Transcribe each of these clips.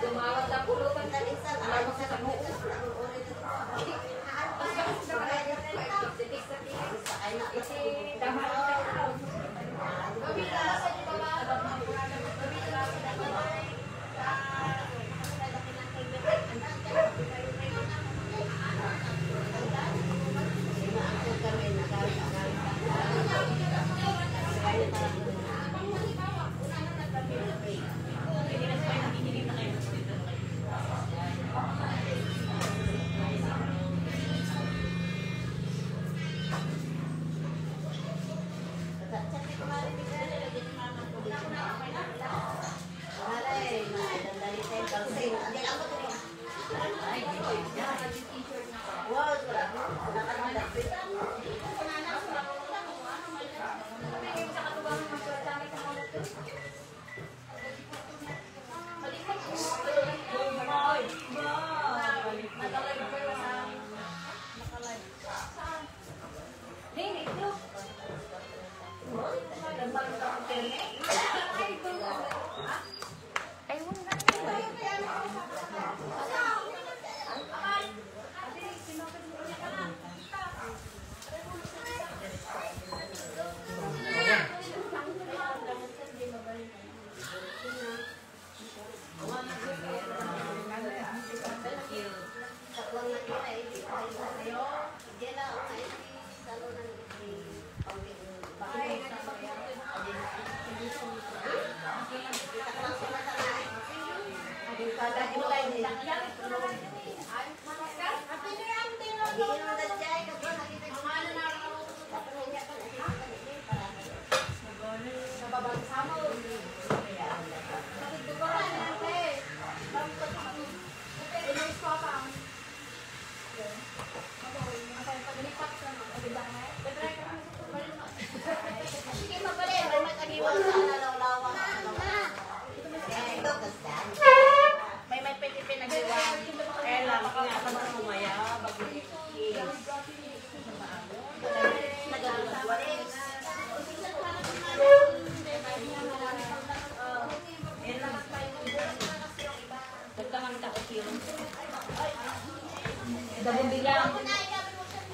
Dumawag na pulo pang talisan. Alam mo sa kamuos.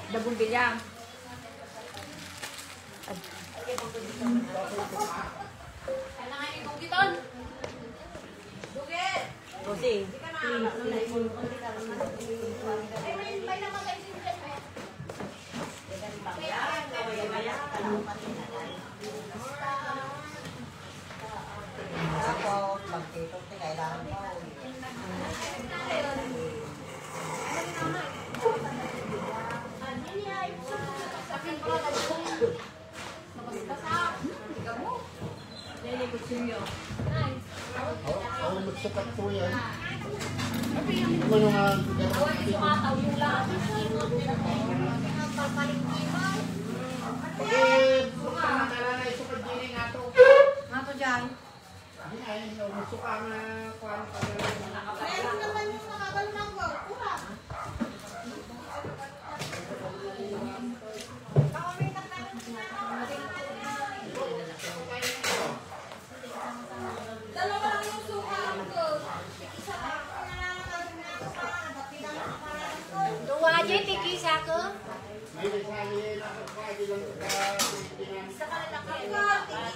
Dabong bilyang. Rosing. Ako, pag-tiktok na kailangan mo. Ako magsukat po yan. Ano nga? Nga to dyan. Meron naman yung nakabalmang ko. Kurang. Dalawa lang yung suka ko. Isa pa ako na Duwa aja tigisa ko. isa ka lang ako.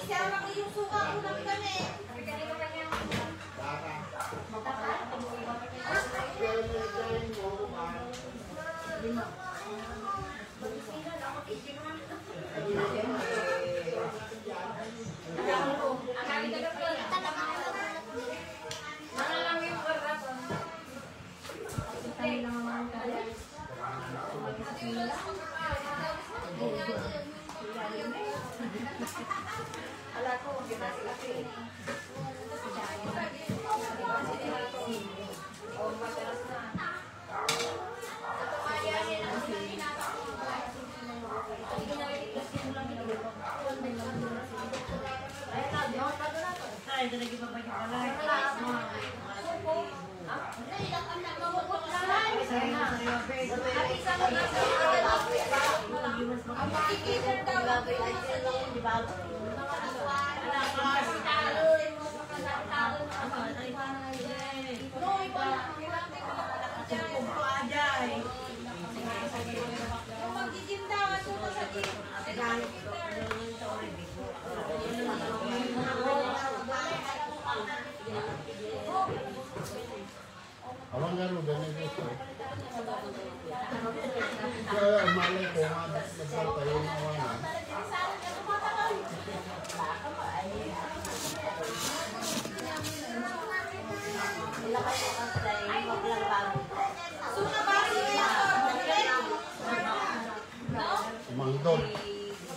Isa lang yung suka ko lang kami. Awang nga rin, ganyan dito. Kaya malay ko nga, nagpapay yung awang nga.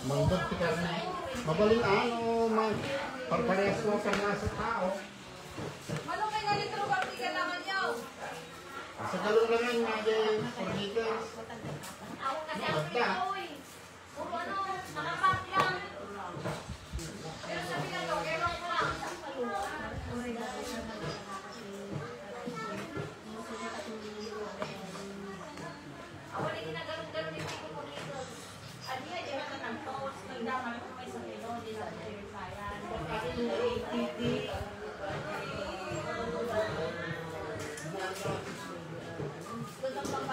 Mangdod si karne. Mabaling ano, parparehas mo sa nasa tao. Ano kayo nga litro ba ang kailangan nyo? Sa galong lang yan, mga 4 liters. Magda. Pero sabi na to, kailan ko lang. Ako rin ginagarong-garong yung tipo ko dito. Adi nga, diyan ka ng toast. Nagdaman ko may sa kilo, di sa verified. Gustong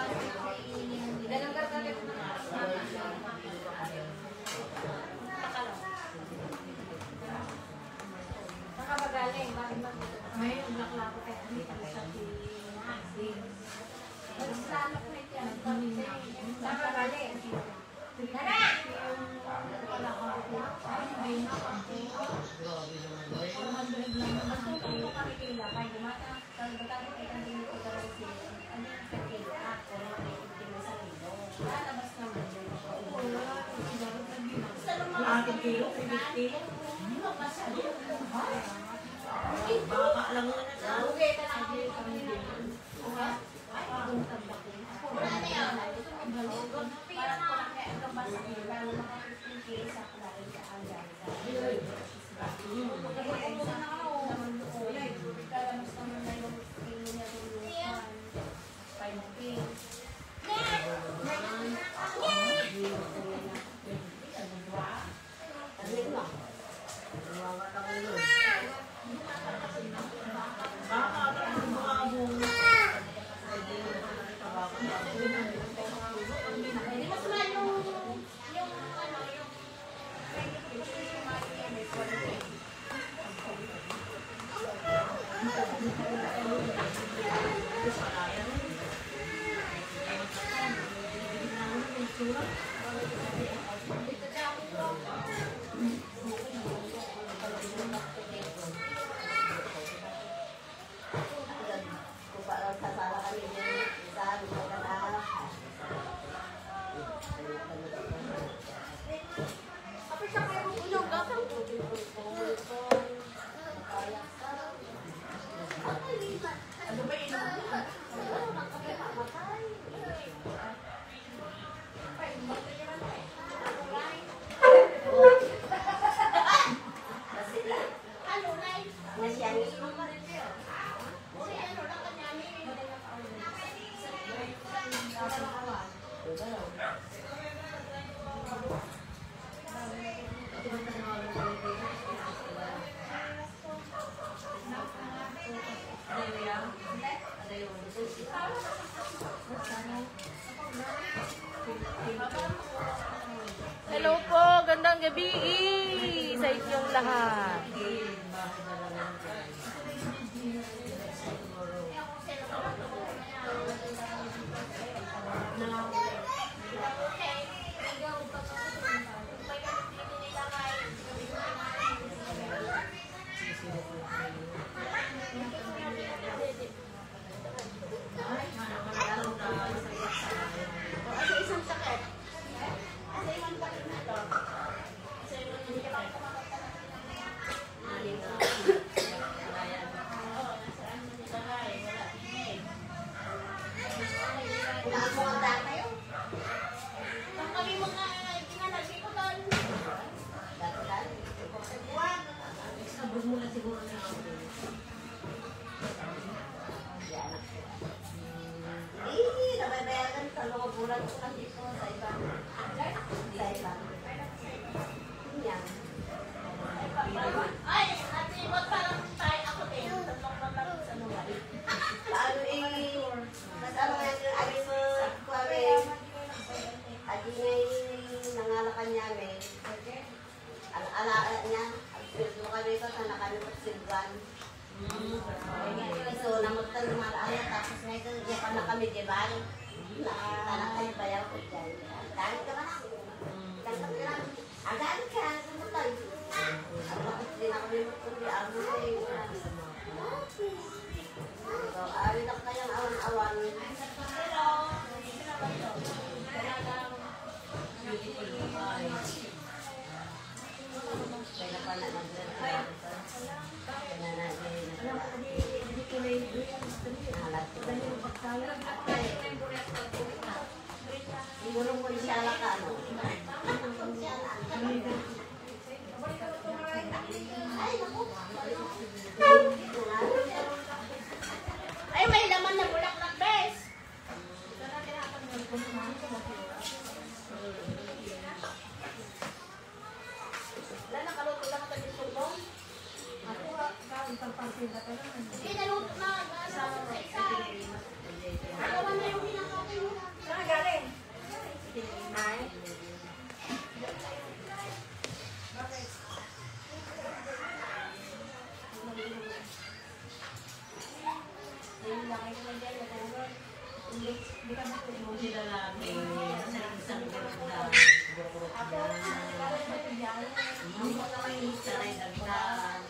Hello po, gandang gabi sa inyong lahat. Ay, may laman na bulaklak, bes. Wala, nakaluto lang ito dito mo. Hindi, naluto na. Nasa sa isa. Alawan na yung pinakain mo. Saan galing? Ay. Hindi ka ba isang ganda. Sanay dagdagan.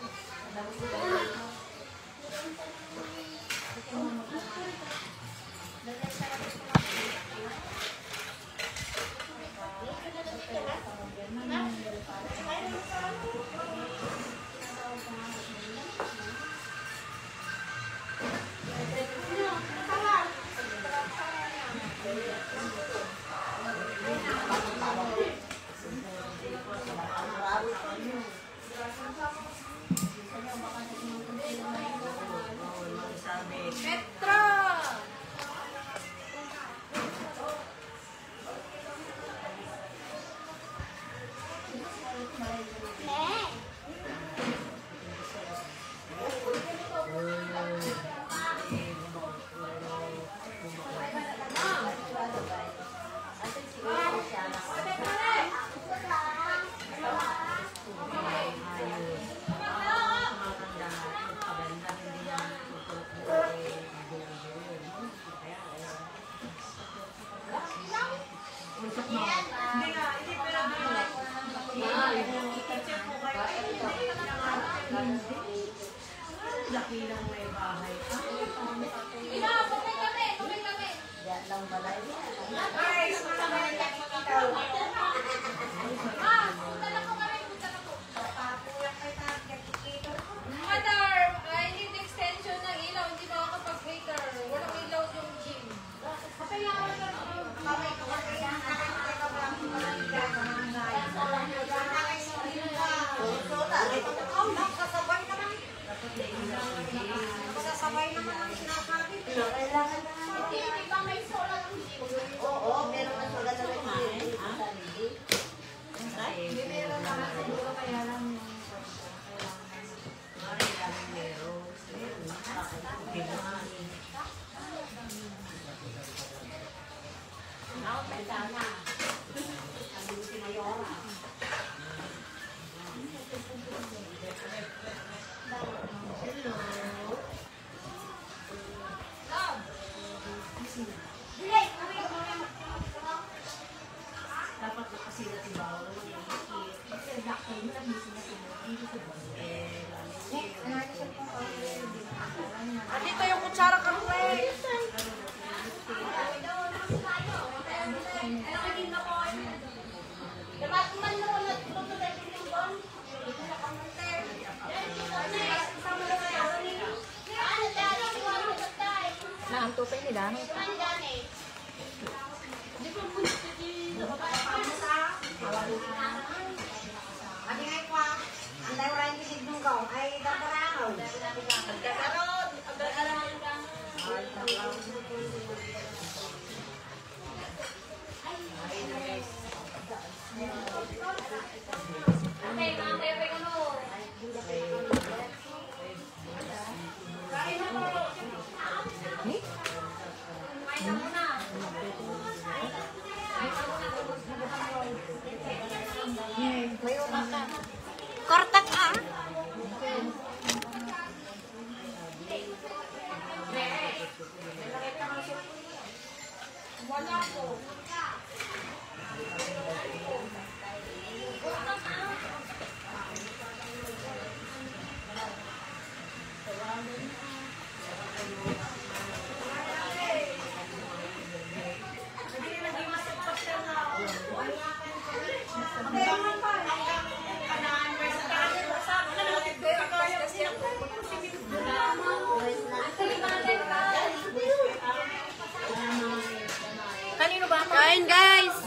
Laki lang may bahay. Yan lang balay. Ay, Mother, I need extension ng ilaw. Hindi makakapag-hater. Walang ilaw yung gym. Kasabay naman ang sinasabi. Kailangan na. Hindi ba may solar ng gym? Oo, meron ang solar na rin. Hindi meron naman siguro kaya lang yung Dapat kasi natin bawal naman yung hikit. Kasi lakay mo lang mismo na dito sa Dito yung kutsara ka mo eh. naantupin nila. Adi nga kwa, ang dayo rin kitig nung gaw, ay daparang. Agdagarod, Okay, mga tepe ko no. Kain na po. Kain na muna. Kortak ah. Wala po. Kanino ba? Kain guys.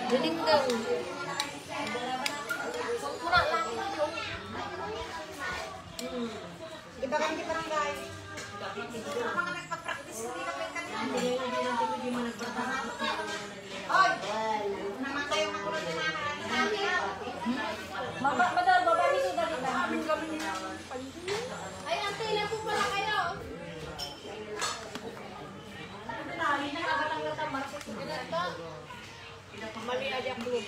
Diling daw. iba ka hindi parang guys. Mga nagpa-practice, hindi na kayo kanina. Hoy! Naman kayo makulot na Madal, baba nito dali na. Ay, ante, ilan po pala kayo? Mali aja belum.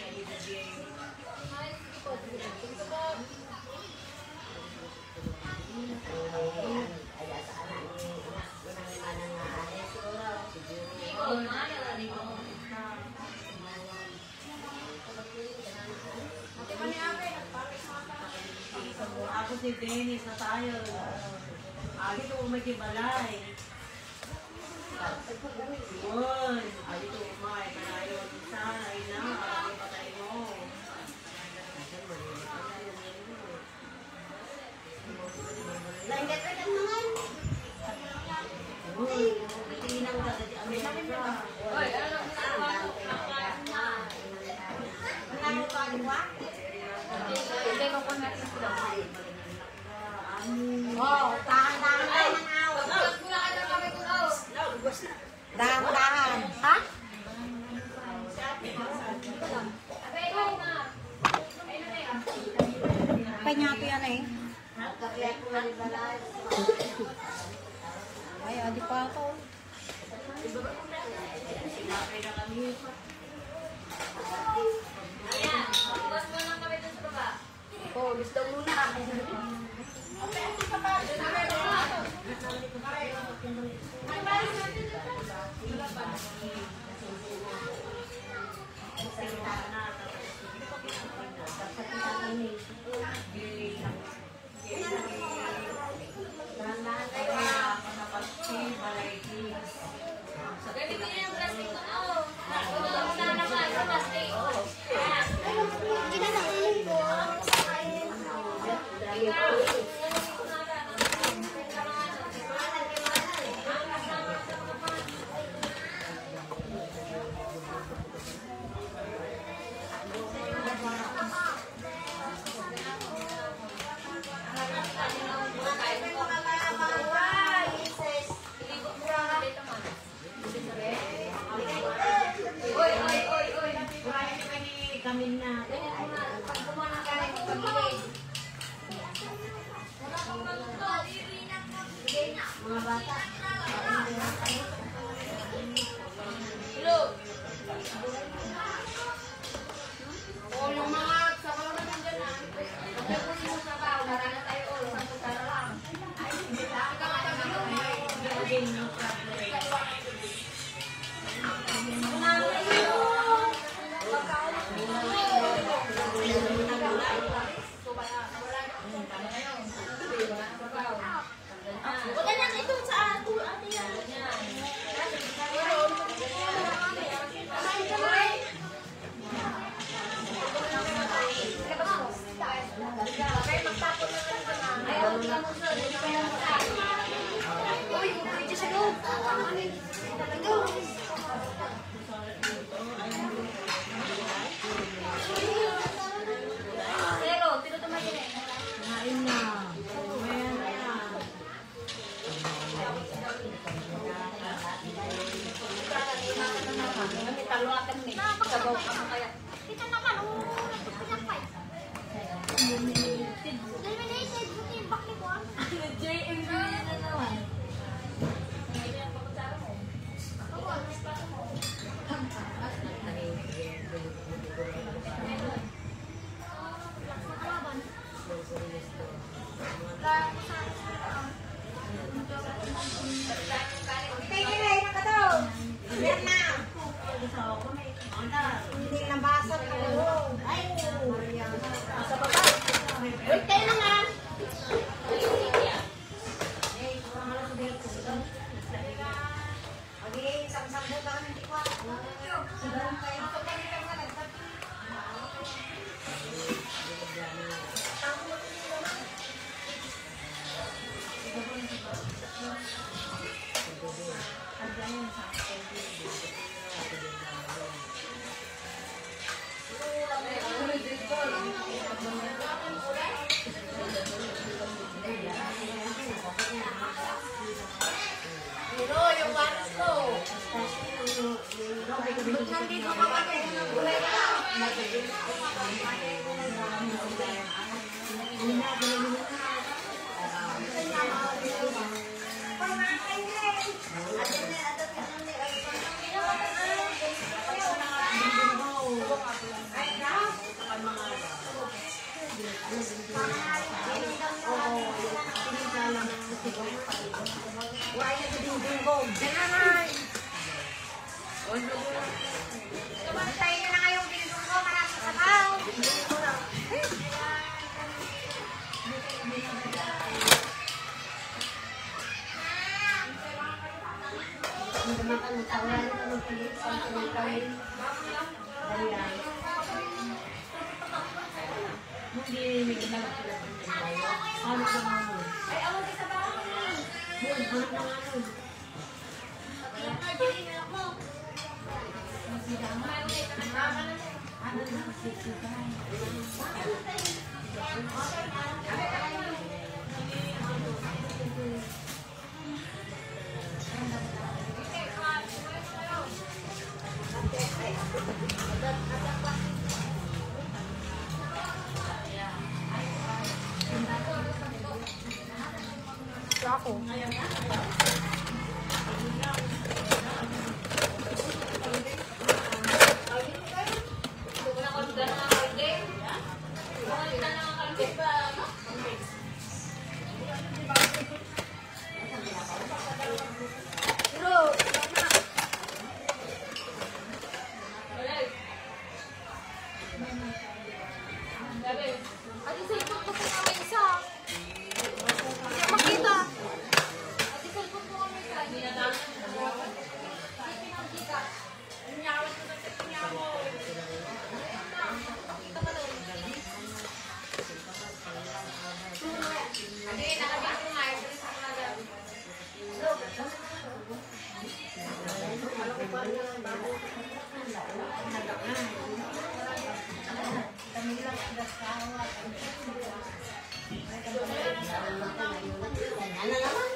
si Dennis na tayo. Dito may kibalay. Yun. Dito umay. Manayo. Isa. Ay na. Patay mo. Langgat ka ng mga. Tinang ka. Amin ka. Oy, ano Ano ka, di ba? Hindi ko po natin sila. Oh, tahan-tahan tayo ng awat. Dahan-dahan. Ha? Panyato yan eh. Ay, adi pa ako. Oh, gusto muna. Kami na. Mga bata. Oh, yung mga sa mga nandiyan na. Huwag po yung sa tao, marana tayo ulo, sa pagkara lang. Ay, hindi ka Wala na ito sa ato. Ate yan. Uy, dito sa loob. Pero, tinutumay yun eh. Kain na. Mamaya na yan. Kami taluakan ni. Sabaw ka mo kaya. Kita naman, pinapay. Eliminated, buti yung bakli ko. JMB na naman. Hindi nabasag ka doon. Ay, Sa baba. Wait, kayo naman. okay, isang-sambo ka kami, di ba? Pero yung waras ko. Nandito ka ba kayo ng gulay ka? Tayo na ngayong binigong ko, marami sa tao. makan tawaran ka magpilit. Pagkakas kami. Dali-dali. Hindi nagdala sila ng tayo. Ano ka nga mo? Ay, awag ka sa bahay. Yun, anak na nga nun. Ano na kasi sila? Ako. Ate, cellphone ko po kami isa. Hindi ako makita. Ate, cellphone ko kami isa. Hindi na namin. Hindi pinakita. Inyawat ko na sa pinyawo. Pakita ka lang. Ate, nakabit ko nga. Ito sa mga Ano naman?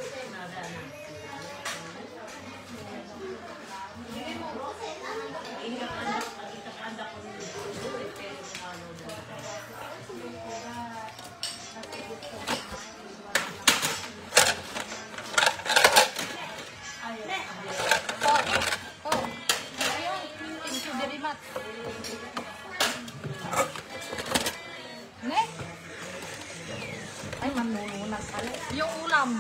Oh. Ayun. Thank you very much. Ne? Ay, manununan pala. Yung ulam.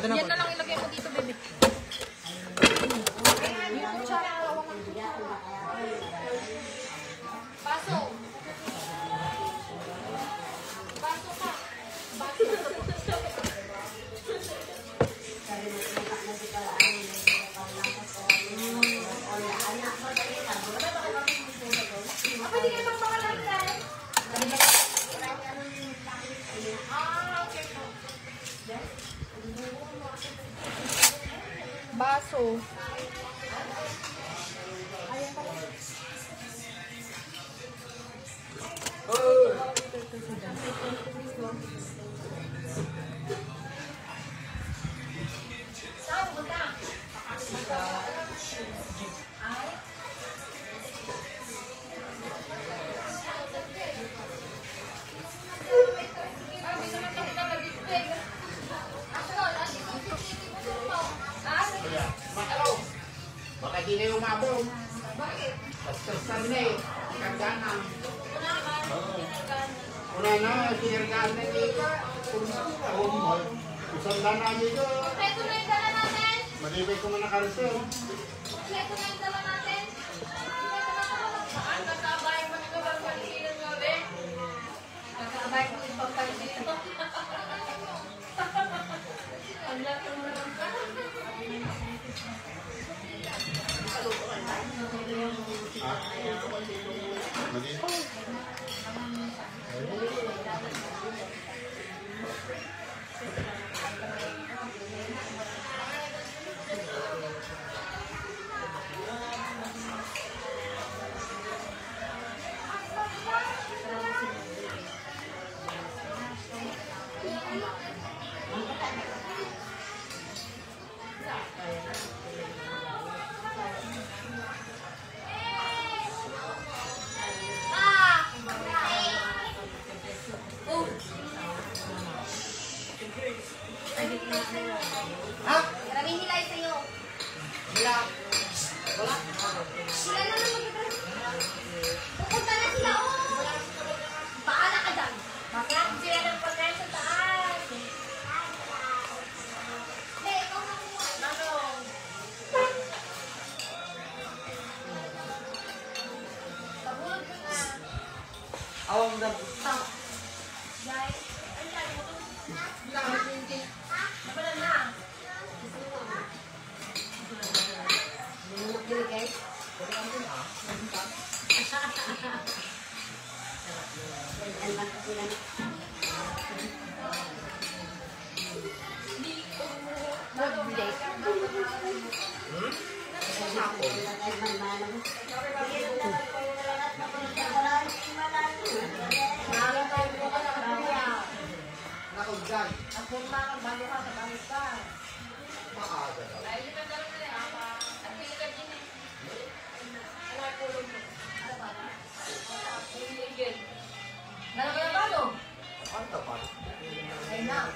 Yan na lang ilagay mo dito, baby. Yung kutsara. baso. Baso ka. Pwede ka bang pangalan tayo? Okay po. Baso. Saan punta? Baka di na umabot. Basta Sunday, kagana. Una na, sinirgaan na nila. Isang dana nito. Ito na yung dala natin. Malibay ko man nakarisel. Ito na yung dala natin. Saan? Nagkabay mo nito bang palitin mo, be? Nagkabay mo yung pagpalitin mo. Ang laki mo naman ka. Maraming hilay sa'yo. Wala. Wala. Sila na naman pupunta na sila, oh. Bahala ka dyan. Bakit sila ng pagkain sa taas? Hindi, ikaw na kumuha. Manong. Pabulog ka na. Awang gabuta. Guys, ay, sabi mo to. Nabalan na. Nakagay. Ako naman, bago ka sa bangis ka. Maaga daw. Nalagay Ang tapat. Ay na.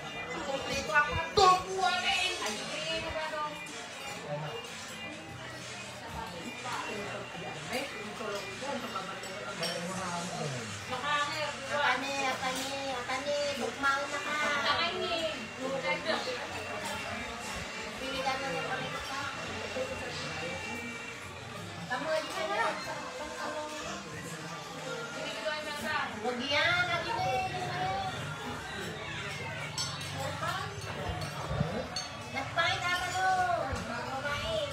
Atani, bukmang na ka. Pilihan na ng palit ka. Tamuan ka na. Huwag yan, natin nagpain ako no. Kumain.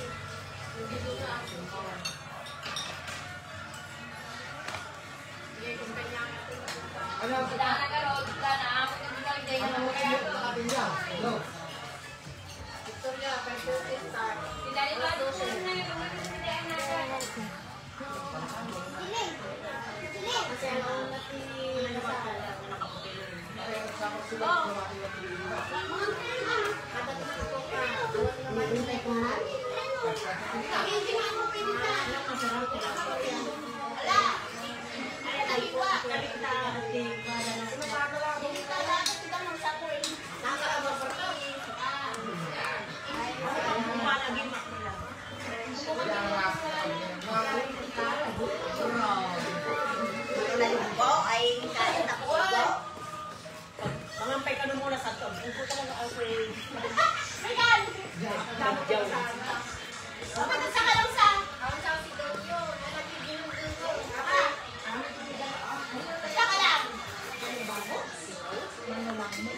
Ano? Hello. Victoria, Perfume Star. Kasi ang ay kain ako. Mangampay ka na muna sa to. Ito talaga ako eh. Ayan! Badyaw. Kapag sa kalangsa! Ang sa si Dodo, nalagigilong dito. Basta ka lang! Kailangan na.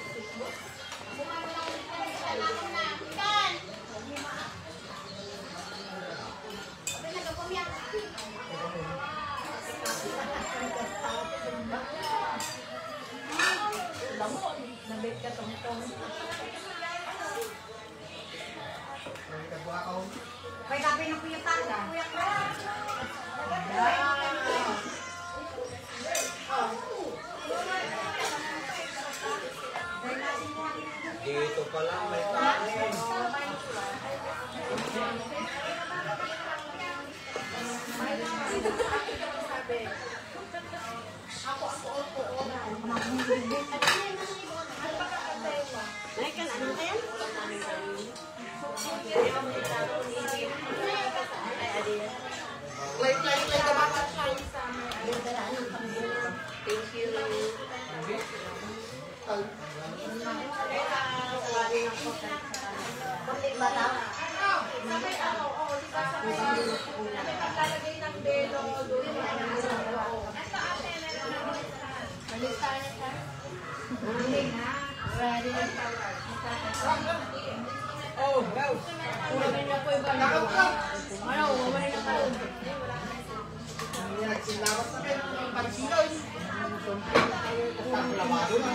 Ikan! Kapag nagpapamyak. Lamon. Nabit ka tong-tong. May kape ng kuya pala. Kuya ka. Dito pa lang may kanin. Thank you. Konting bata. Sabay ano, oo, di ba sabay naglalagay ng belo doon. Ito ate, meron na Balistahan na siya. ready. Oh, go! Umamay na po yung balo. Ano, umamay na po. Nagsilawas na kayo ng pansiloy. Lamado na.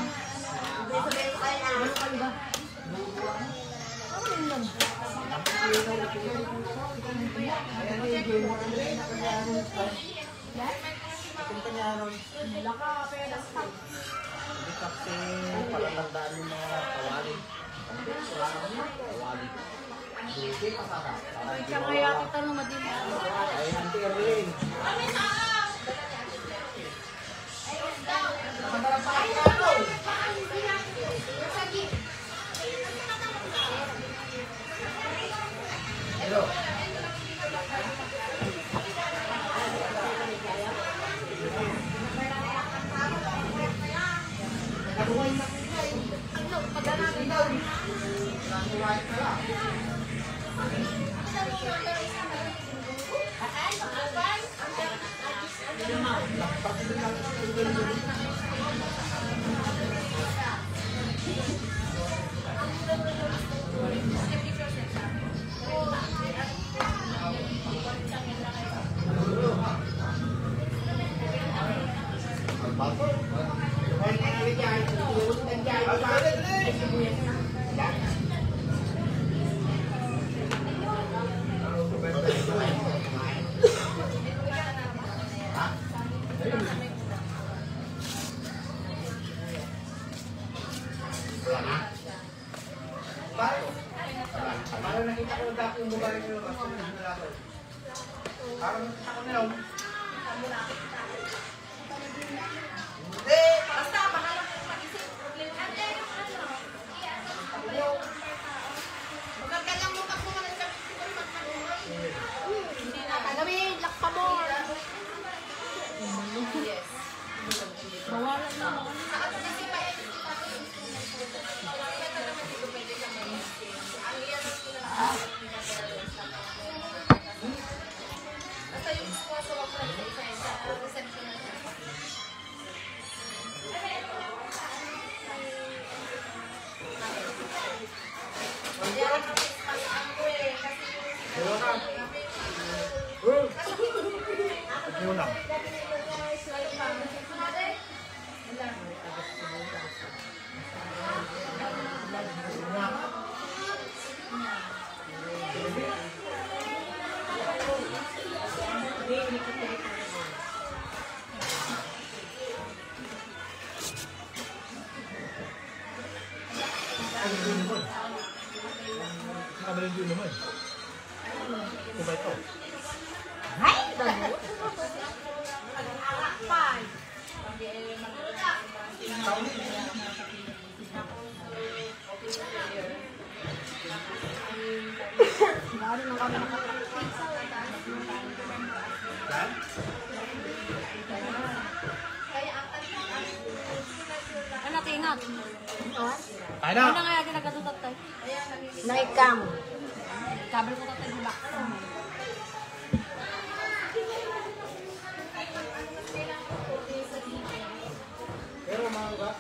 Palatandaan yung mga kawali. Kawali. Hindi masarap. Kaya kita nung madini. Ay, Auntie Erlyn. Hello. Hindi, basta bahala kang mag-isip. Problema na yung Huwag ka lang mo pagkumalan sa picture magpagkumalan. Kami, lakpa mo. Yes. Bawalan na. Sa ato kasi pa yan, kaya naman dito pwede kang mag-isip. Ang iyan ang basta yung sponsor wag lang sa isa sa reception na siya. Kaya kami ang ko eh, kasi Ano, tingat? Ano? Ano nga yung ginagatutat tayo? naikam. Kabel ko tatay bulak. Pero mga ba?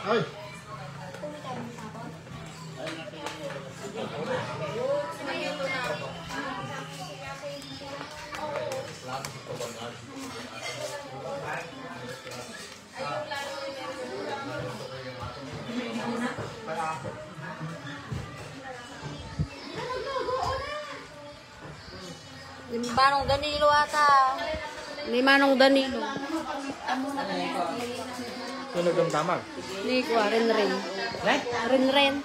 Ay! Ni Manong Danilo ata. Ni Manong Danilo. Tunog ang damag. Ni Kwa, Renren. Eh? Renren.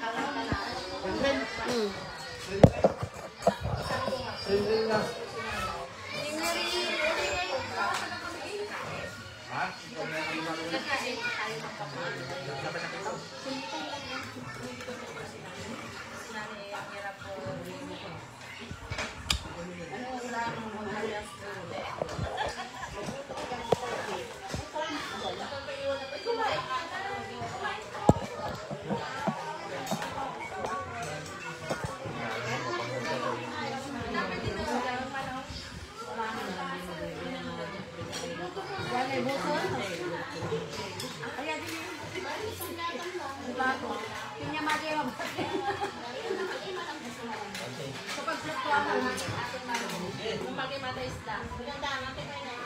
Nung pag-imata isda. Maganda, natin kayo na.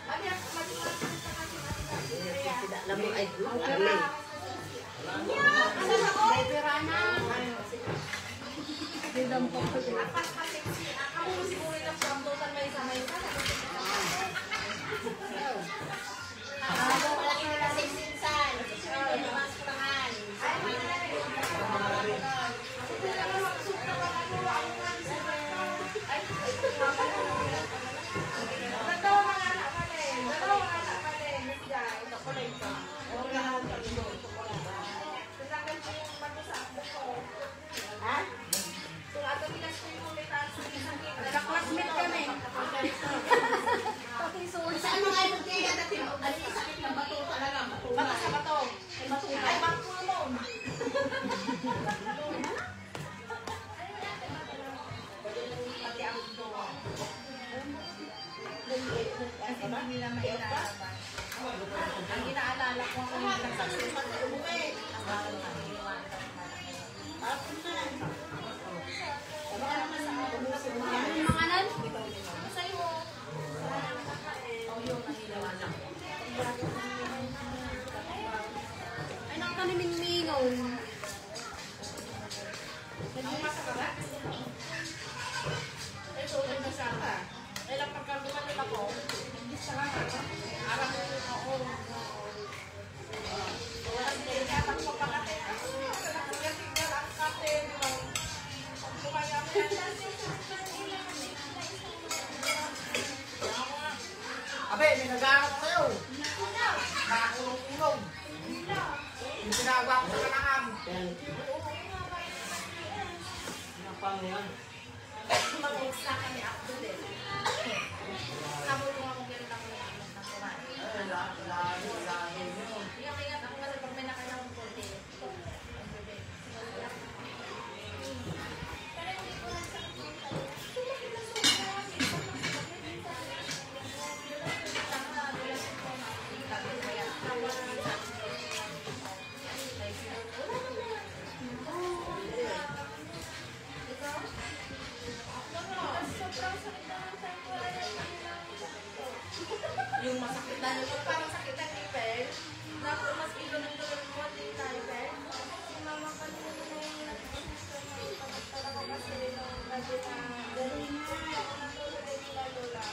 Abi, mati-mati sa kasi Alam mo, ay good. May pirana. Akas kasi ako siguro lang sa amdotan may isa may isa. Ako malaki na sa sinsan. Mas pangan. Ay, Kaklasmate kami. Saan mga ay magkaya dati? Ano yung sakit ng bato talaga? bato sa bato. Ay, bato. Ay, bato mo. Pati ang ito. Kasi hindi nila mailalabas. Ang inaalala ko ako yung nagsaksi. Manganan? Sa'yo. Oh, yun ang iniwanan. Ay, nakakanimingaw. Ang masakala? Ay, so, yung masaka. Ay, lang pagkaguman nila ko, hindi sa lang ako. Arang ako. Walang nila, pagpapakate. Tinggal ang kate. Kumaya mo yan. Abe, may nag-aaral sa'yo. Nakakulong-kulong. Yung ginagawa ko sa kanangan. Mag-extra kami ako din. Sabulong ako ganun ako ng kumain. Ingat ako kasi pag may nakita akong konti. Yung masakit na yun, parang sakit na nipel. Na mas ilo ng tulad mo, hindi na nipel. Si mama ka nyo na yung nagpapagpapagpapagpapagpapagpapag ako kasi nung lagi na galing na ako natulog ay nila lola.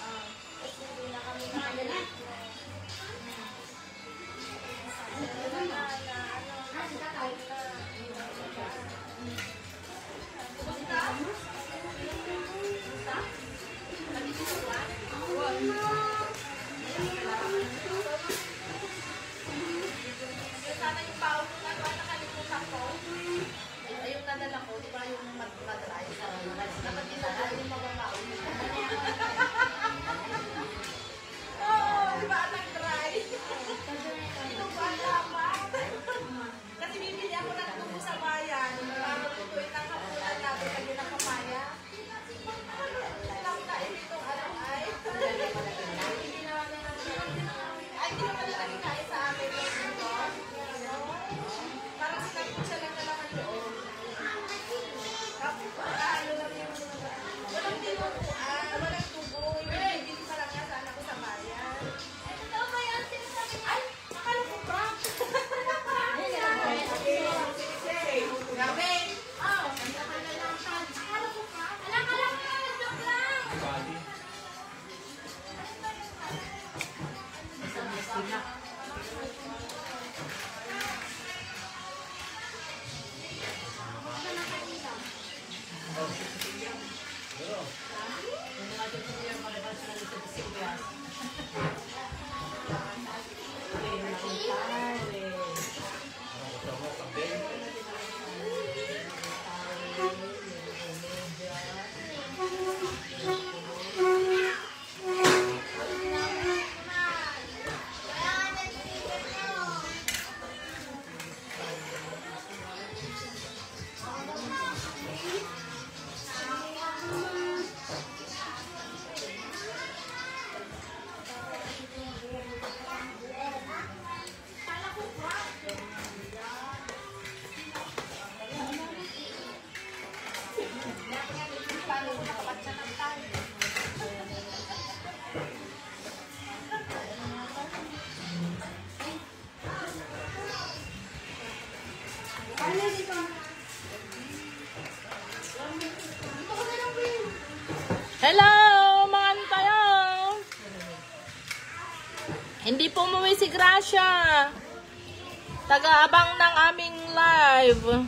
Kasi hindi na kami nakagalit. Sana yung baon ko na nakalimutan ko. Ay, yung nadala ko, di ba yung mag-dry? Dapat dinadala yung mababaon. Oo, di ba nag-dry? Ito ba dapat? Kasi bibili ako ng tubo sa bayan. Para lutuin ang kapulan natin lagi ng papaya. Lang na itong ano ay. Hindi naman na Hindi po umuwi si Gracia. Taga-abang ng aming live.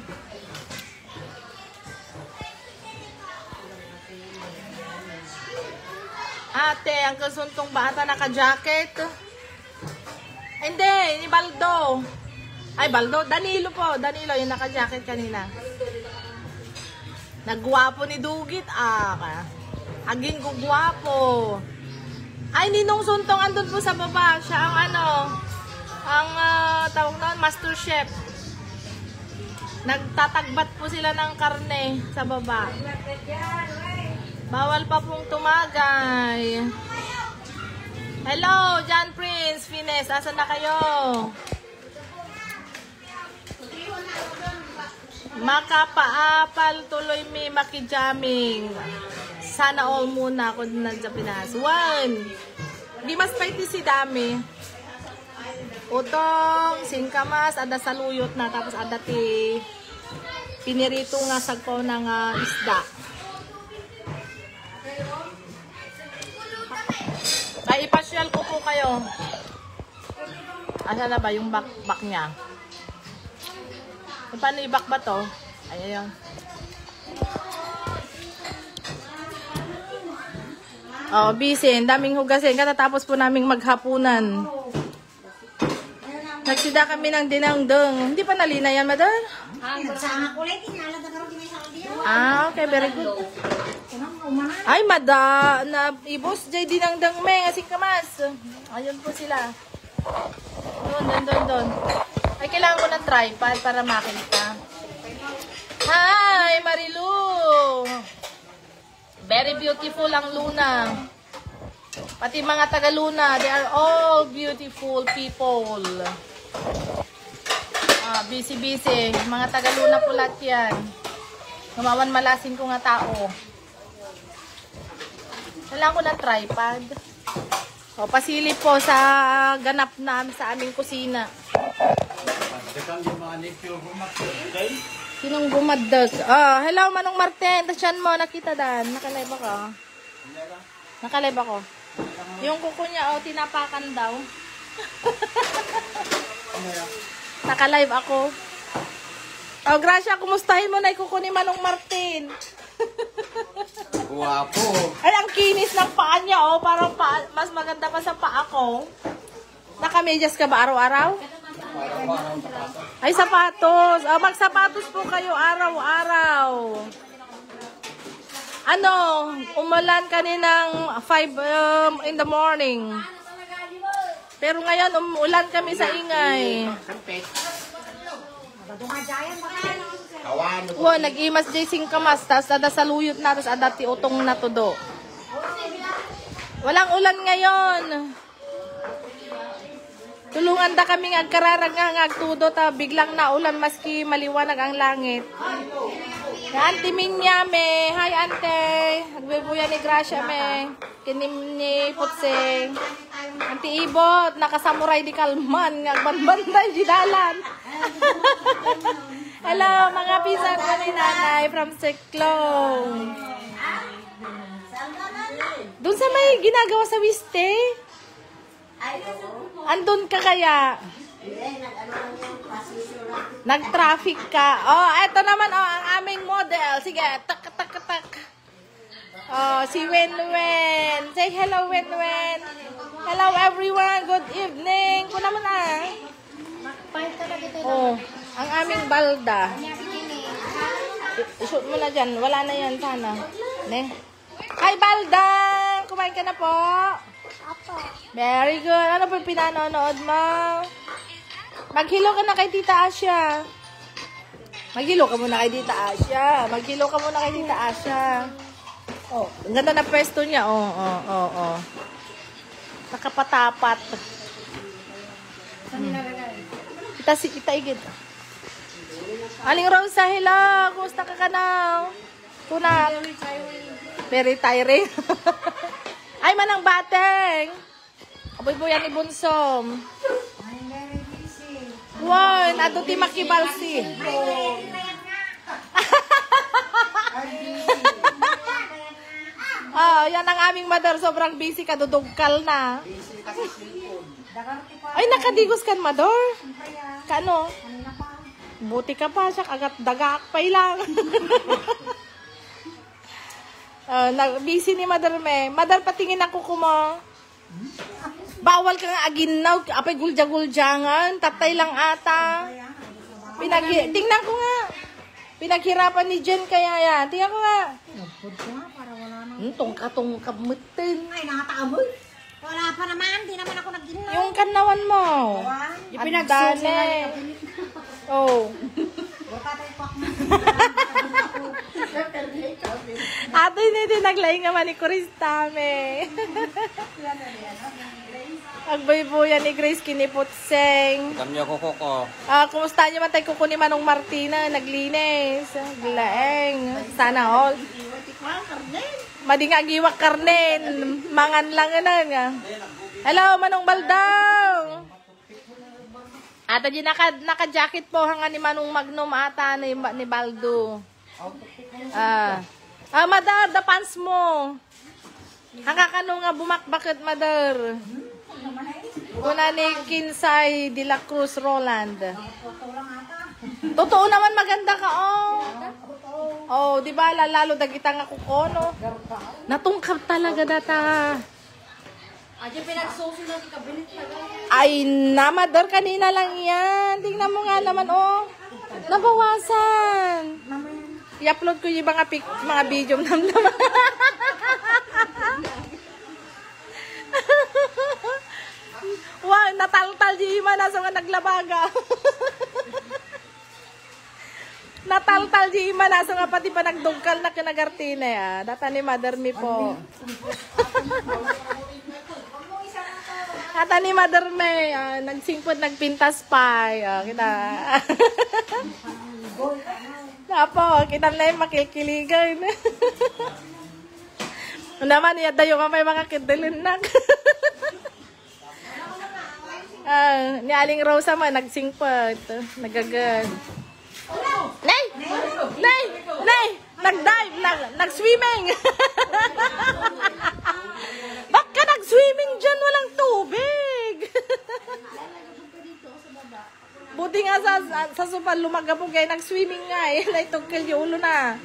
Ate, ang kasuntong bata naka-jacket. Hindi, ni Baldo. Ay, Baldo. Danilo po. Danilo, yung naka-jacket kanina. Nagwapo ni Dugit. Aging gugwapo. Ay, Ninong Suntong andun po sa baba. Siya ang tawag na, Master Chef. Nagtatagbat po sila ng karne sa baba. Bawal pa pong tumagay. Hello, John Prince, Fines. Asan na kayo? Makapaapal tuloy may makijaming. Sana all muna ako na sa Pinas. Di mas paiti si dami. Utong, singkamas, ada saluyot na. Tapos ada ti pinirito nga sagpaw ng isda. Ay, ipasyal ko po kayo. Asa na ba yung back niya? E, paano i-back ba to? Ayan. Oh, busy. Daming hugasin. Katatapos po naming maghapunan. Nagsida kami ng dinangdong. Hindi pa nalina yan, madam? Okay. Very good. Ay, ibos jay dinangdang me. Asing kamas. Ayun po sila. Doon. Ay, kailangan ko ng tripod para makita. Hi, Marilu! Very beautiful ang Luna. Pati mga taga Luna, they are all beautiful people. Busy. Mga taga Luna po lahat yan. Gumawan malasin ko nga tao. Kailangan ko ng tripod. O, pasilip po sa ganap na sa aming kusina. Sinong bumadag? Hello, Manong Martin. Tasyan mo, nakita dan. Nakalive ako. Yung kuko niya, tinapakan daw. Nakalive ako. Gracia, kumustahin mo na yung kuko ni Manong Martin. Guwapo. Ay, ang kinis ng paa niya, parang mas maganda pa sa paa ko. Nakamedyas ka ba araw-araw? Ay, sapatos. Magsapatos po kayo araw-araw. Umulan kaninang 5 in the morning. Pero ngayon, umulan kami sa ingay. Nag-imas jay singkamas, tas ada saluyot na, tas ada ti utong na todo. Walang ulan ngayon. Tulungan da kami agkararag nga agtudo ta biglang naulan maski maliwanag ang langit. Auntie Minya me, hi Ante. Agbebuya ni Gracia me. Kinim ni Putseng. Auntie Ibot, nakasamuray di kalman nga agbanbanday di dalan. Hello mga pisan ko ni Nanay from Cyclone. Doon sa may ginagawa sa Wiste. Andun ka kaya? Nag-traffic ka. Eto naman, ang aming model. Sige, tak. Si Wenwen. Say hello, Wenwen. Hello, everyone. Good evening. Kuna mo na. Ang aming balda. I-shoot mo na dyan. Wala na yan sana. Hi, balda. Kumain ka na po. Very good. Ano po pinanonood mo? Maghilo ka na kay Tita Asya. Maghilo ka muna kay Tita Asya. Ang ganda na pwesto niya. Nakapatapat. Kita igit. Aling Rosa, hello. Kumusta ka ka na? Kuna. Very tiring. Ay, Manang Bateng. Aboy-boyan ni Bunsom. Wow, nato ti makibalsi. Ah, yan ang aming mother. Sobrang busy, kadudugkal na. Dakarte pa. Ay, nakadigos kan, mother. Kaya, Kano? kanina pa. Buti ka pa, siya kagat dagakpay lang. Busy ni mother me. Mother, patingin ako kuma. Bawal ka nga aginaw. Apay gulja-guljangan. Tatay lang ata. Tingnan ko nga. Pinaghirapan ni Jen kaya yan. Tingnan ko nga. Nagpod ko nga para wala nang... Tongka-tongka mutin. Ay, nakataamoy. Wala pa naman. Di naman ako nag-ginaw. Yung kanawan mo. Ipinagsusulan. Oh. Wala tayo pak mo. Ato hindi naglaing naman ni Kuristame. Agbaybuyan ni Grace kiniputseng. Kami ako koko. Kumusta niyo man tayo kukunin Manong Martina? Naglinis. Glaeng. Sana all. Madinga giwak karnen. Mangan lang nga. Hello, Manong Baldaw. Ata di naka-jacket po hanga ni Manong Magnum ata ni Baldo. Madar, the pants mo. Hanga kano nga bumakbakit, Madar. Una ni Kinsay de la Cruz Roland. Totoo naman maganda ka, oh. Oh, di ba lalo dagita nga kukono. Natungkap talaga data. Ay, Madar, kanina lang yan. Tingnan mo nga naman, oh. Nabawasan. I-upload ko yung mga video naman. Wow, nataltal di ima na sa nga naglabaga. Nataltal di ima na sa nga pati pa nagdugkal na kinagartine ya. Data ni Mother mi po. Data ni Mother me, nagsingpot nagpintas pa. Kita. Apo, kita na yung makikiligan. Naman, yadayo ka may mga kidilinak. Ni Aling Rosa man, nagsingpot. Nagagad. Nay! Nay! Nay! Nag-dive! Nag-swimming! Ba't ka nag-swimming dyan? Walang tubig! Buti nga sa supal lumagabog kayo, nag-swimming nga eh. Naitugkil yung ulo na.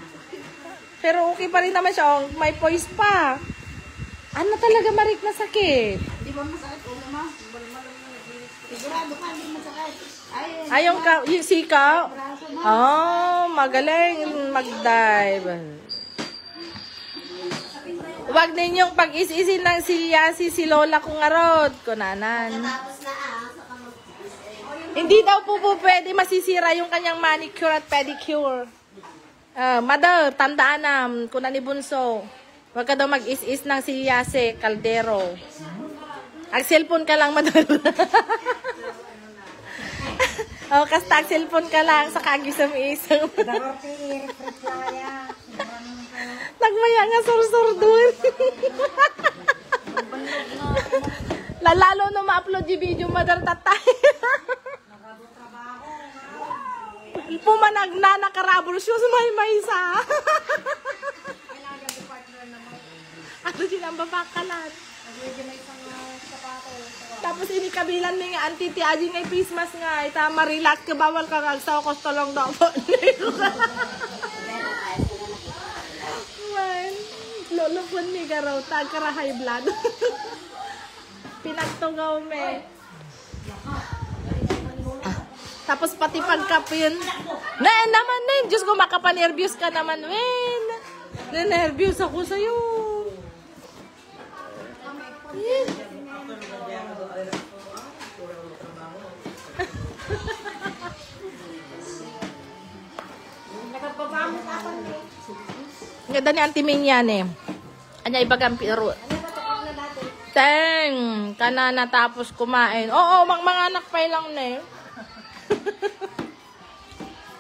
Pero okay pa rin naman siya. Oh, may poise pa. Ano talaga marik na sakit? Di ba masakit ulo mo? Sigurado ka, hindi masakit. Ayong yung sikaw? Oh, magaling mag-dive. Huwag ninyong pag-is-isin ng si Lola kung arod. Kunanan. Hindi daw po pwede masisira yung kanyang manicure at pedicure. Mother, tandaan na, kuna ni Bunso. Huwag ka daw mag-is-is ng si Yase Caldero. Ag-cellphone ka lang, Mother. Kasta ag-cellphone ka lang sa kagisam-isam. Nagmaya nga sur-sur dun. Lalo no ma-upload yung video, Mother, tatay. Pumanag na nakarabol siya sa may isa. Ano din ang babakalan. Tapos inikabilan ni nga auntie ti aji nga Christmas nga ita marilat ka bawal ka agsaw ko tolong daw po. Man, lolo po ni garaw tag kara high blood. Pinagtugaw me. Tapos pati pagkapin. Naman na Diyos ko, makapanervyos ka naman, Wen. Nanervyos ako sa'yo. Yan. Ganda ni Auntie Ming yan eh. Anya ibagang piro. Teng, kana natapos kumain. Oo, mga anak pa lang na eh.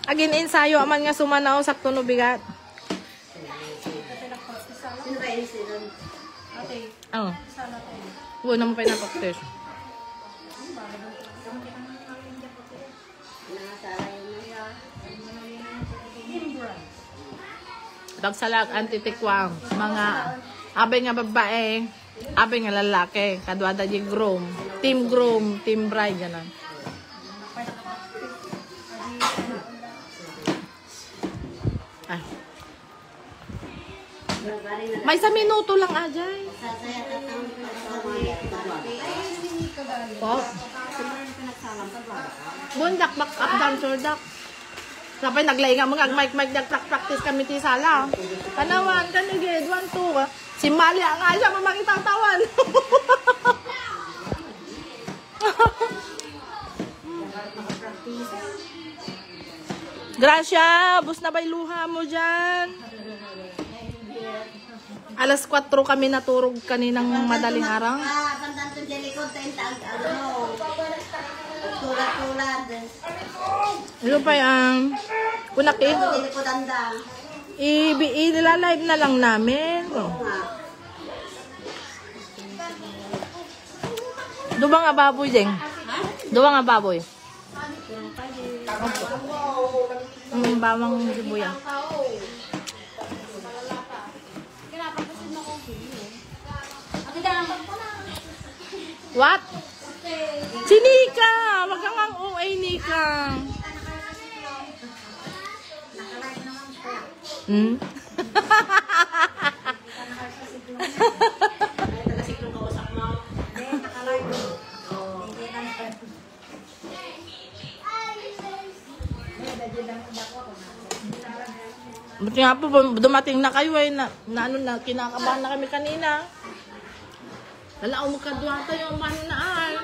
Agin ensayo aman nga sumanaw sakto no bigat. Oh. Wala mo pa napaktes. Dagsalag antitikwang mga Abay nga babae, abay nga lalaki. Kadwada di groom, team bride, gano'n. Ah. May sa minuto lang, Ajay. Po. Bundak, back up, down, shoulder. Sapay naglay nga mga mic nag-practice kami ti sala. Kanawan, kanigid, 1, 2. Si Mali ang asya mamakitatawan. Gracia, bus na ba luha mo dyan? Alas 4 kami naturog kaninang madaling araw. Tandaan to dyan likod, tulad. Ano pa yan? Kunak eh. Dyan likod anda. I-live na lang namin. Duwa nga baboy, Jeng. Duwa nga baboy. Bawang sibuya. What? Si Nika! Wag kang ang OA, Nika. Hmm? Buti nga po, dumating na kayo eh, kinakabahan na kami kanina. Lalao mo kadwa tayo, mano na ay.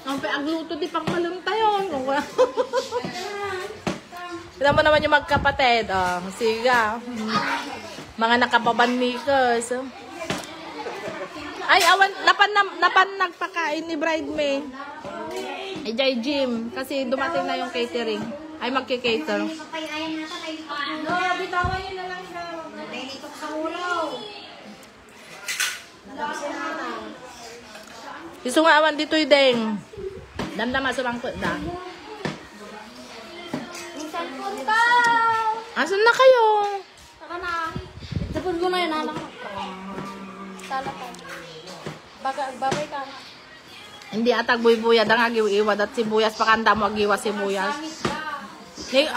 Ang agluto di pang malong tayo. Kita mo naman yung magkapatid. Oh, siga. Mga nakababanmikas. Ay, awan, napan nagpakain ni bridemaid. Ay, Jai Jim. Kasi dumating na yung catering. Ay, magkikater. Papayayan nata tayo pa. Bitawan nyo na lang daw. Nainitok sa ulo. Nalabasin na lang. Gusto nga awan dito yung deng. Damdama sa bangkot na. Yung cellphone ka! Asan na kayo? Saka na. Cellphone ko na yun, anak ko. Sala ko. Babay ka. Hindi atag buy-buyad ang agiw-iwad at sibuyas. Pakanda mo agiwa sibuyas.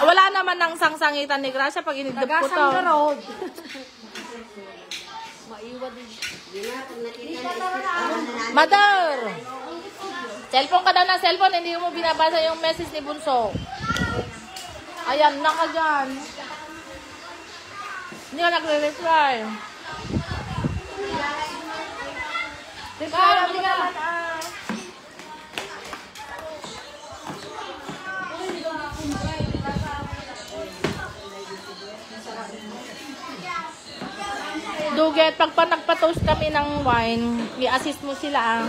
Wala naman ng sangsangitan ni Gracia pag inidip ko to. Maiwad din. Mother! Cellphone ka daw na cellphone, hindi mo binabasa yung message ni Bunso. Ayan, naka dyan. Hindi ka nagre-reply. Reply, hindi ka man Duget, pag nagpa-toast kami ng wine, i-assist mo sila.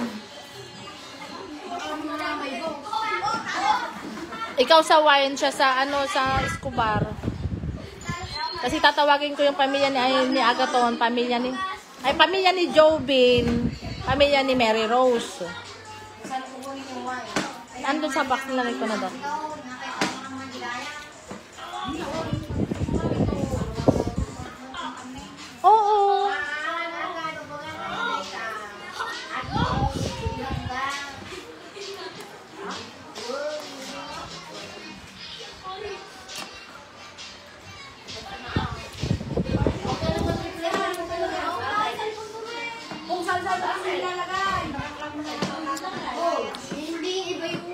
Ikaw sa wine, siya sa sa Escobar. Kasi tatawagin ko yung pamilya ni Agaton, pamilya ni Jobin, pamilya ni Mary Rose. Andun sa box na rin ko na doon. Oo. Kung saan ba nilalagay? Hindi, iba yung...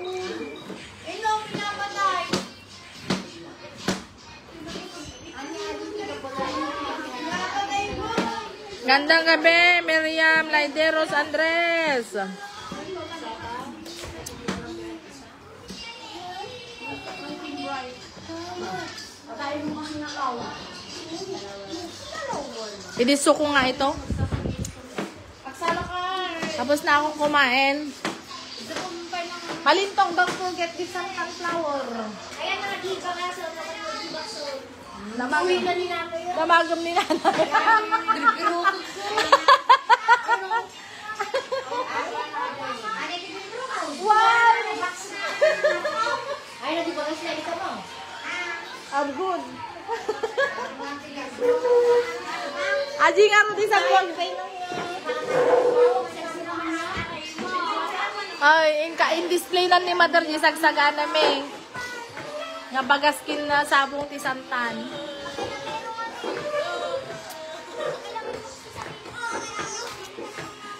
Ino, pinapatay. Gandang gabi, Miriam Laideros Andres. Idiso ko nga ito. Pagsala ka. Tapos na akong kumain. Malintong, don't forget this sunflower. Ayan, nakikita nga sa bakso. Namagam na ni nanay yun. Namagam ni nanay. Wow! Ay, nadi ba kasi ito mo? I'm good. Aji nga rin isang buwan. Ay, in-display na ni Mother G, sagsagana may. Nga bagaskin na sabong tisantan.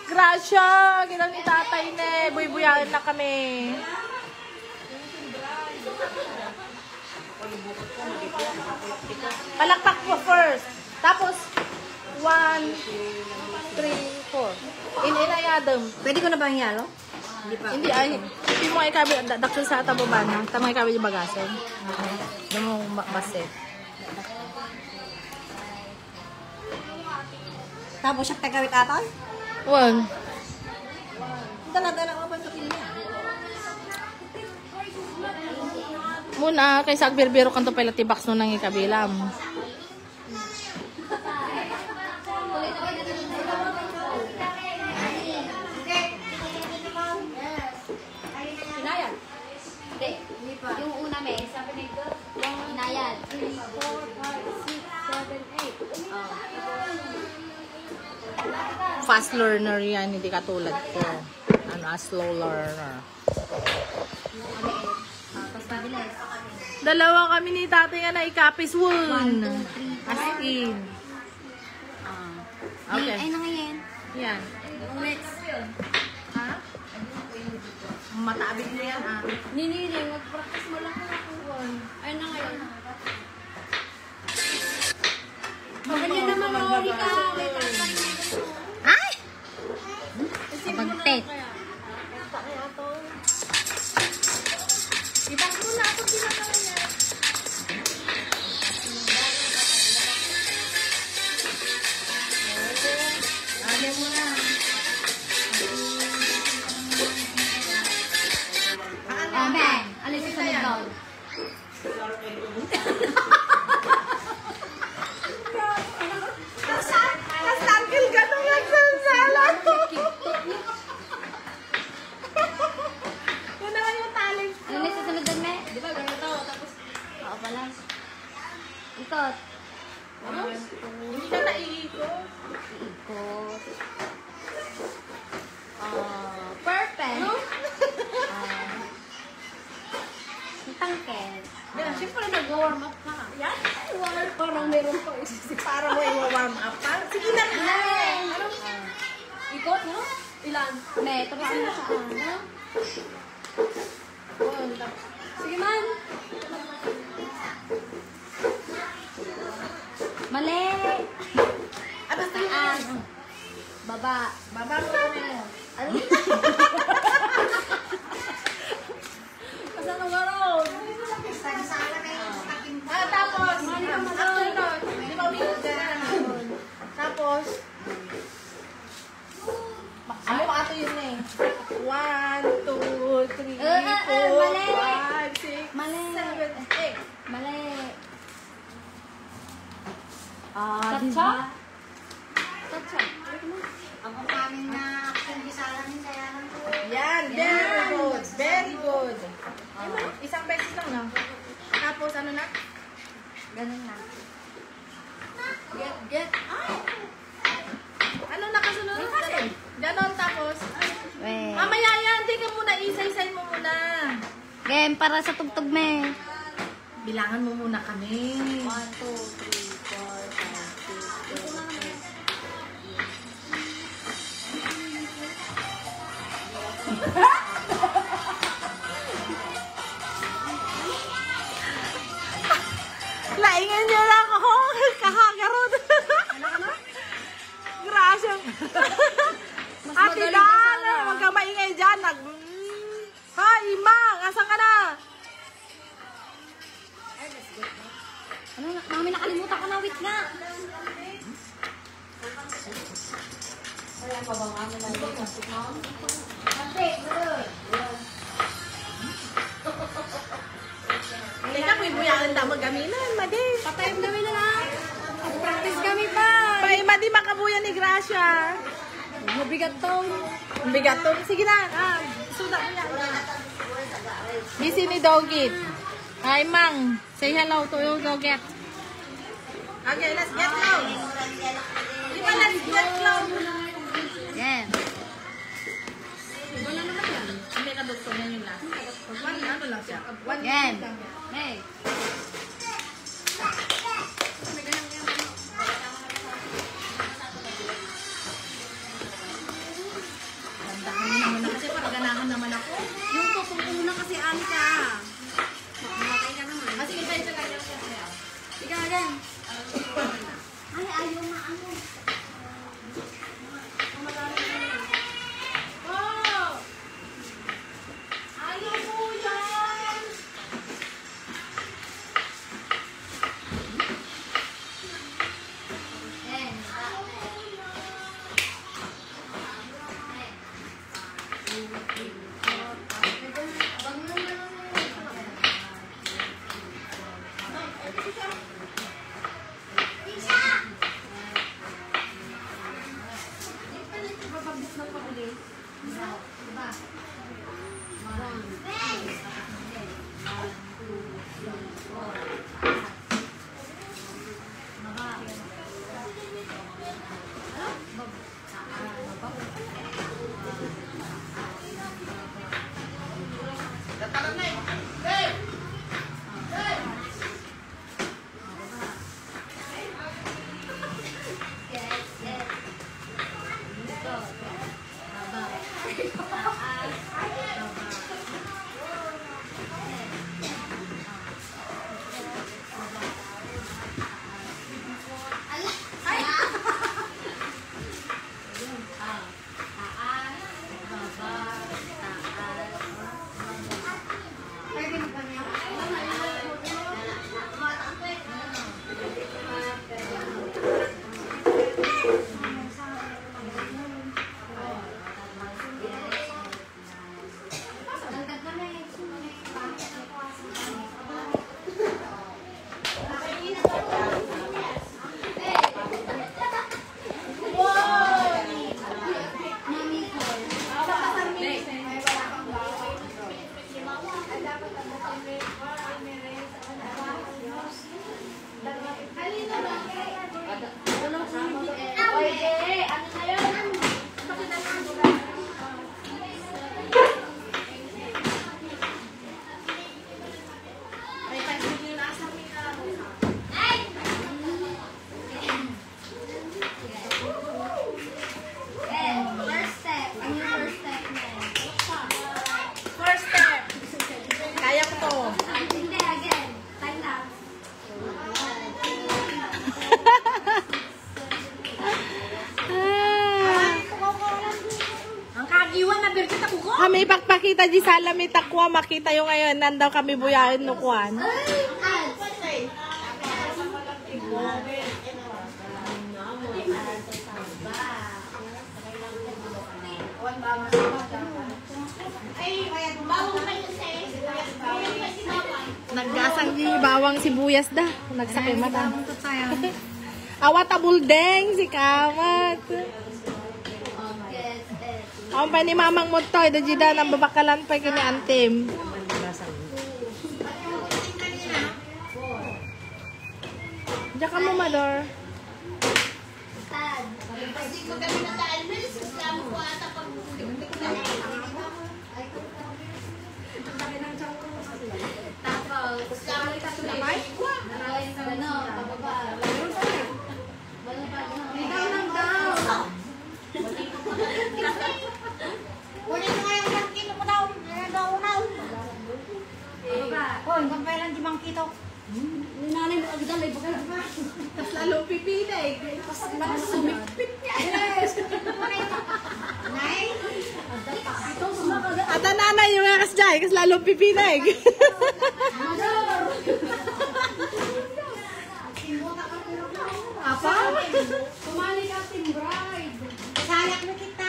Gracia! Ginang ni tatay ne. Buy-buyahan na kami. Palakpak mo first. Tapos, 1, 3, 4. Inayadam. Pwede ko na bang yalo? Hindi pa. Hindi ay, hindi mo ay kabi, dakil sa tababa na. Tamay kabi yung bagasin. Hindi mo base. Tapos siya tagawit atoy? Wag. Dala-dala ko pa sa pilya. Muna, kaysa agbirbiro kanto pala tibaks no nang ikabilam. Inayan. Hindi. Yung una may, sabi nito, yung inayan. 3, 4, 5, 6, 7, 8. Fast learner yan, hindi katulad ko. Slow learner. Tapos mabilis. Dalawa kami ni tatay nga na ikapis woon. As in. Okay. Ay, na ngayon. Yan. Next. Ha? Matabig mo yan, ah. Niniling, mag-practice mo lang ako. Ay, na ngayon. Ganyan naman, Oli ka. Ay! Pagtet. Ibang ko na ako ginagawa niya. Ano mo na. Amen. Alis sa sunod doon. Nasangkil ka nung nagsasala ko. Yun naman yung talent ko. Alis sa sunod doon, me? Di ba, ganito. Tapos, oo pala. Ikot. Hindi ka naiikot. Ikot. Perfect. Tangkel. Yan, siyempre nag-warm up ka. Yan, parang meron pa isisip. Parang mo i-warm up pa. Sige na nga. Ikot, no? Ilan? Me, tapos na siya. No? Sige man. Mali. Basta Taas. Baba. Baba mo na yun. Asa na garo? Tapos, afternoon, 5 minutes ka na naman. Tapos, ano pa ato yun eh? 1, 2, 3, 4, mali. 5, 6, Mali. 7, 8. Mali. Diba? Tatsa. Ang kaming na action bisala rin kaya lang po. Yan, very good. Very good. Isang beses lang na. Tapos, ano na? Ganun na. Get. Ano nakasunod? Ganon, tapos. Wait. Mamaya yan, di ka muna, isa-isay mo muna. Game para sa tugtog me. Bilangan mo muna kami. 1, 2, 3, 4, 5, 6, 7, 8. Laingan niyo lang ako. Kahagarod. Gracia. Ate Dan, huwag ka maingay dyan. Hi, Mang, asan ka na? Ano na? Mami, nakalimutan ko na. Wait nga. Teka, may buyakan na magaminan, Madi. Patayong gawin na lang. Practice kami pa. Pay, Madi, makabuya ni Gracia. Mabigat to. Ang bigat to. Sige na, suda mo yan. Busy ni Dogit. Hi, Mang. Say hello to you, Dogit. Okay, let's get low. Di ba, let's get low. Yeah. Yan. May. Yung tutungtong kasi Alika. Mamatay ka naman. Sige, tayo sa kanya. Sige, again. Ay, ayaw na ano. Oh! Ayaw po yan! May ipagpakita di sala may takwa makita yung ngayon nandaw kami buyahin nukuan. Naggasang di bawang sibuyas da. Nagsakay mata. Awat abuldeng si kamat. Ang pa ni mamang mo to, ida jida ng babakalan pa kini antim. Diyan ka mo, Mador. Hoy, kampailan di mang kito. Nanay mo agad ay bakal. Tapos lalo pipila eh. Tapos sumipit niya. Nay? At ang nanay yung akas dyan, kasi lalo pipila eh. Apa? Kumali ka Team Bride. Sayak mo kita.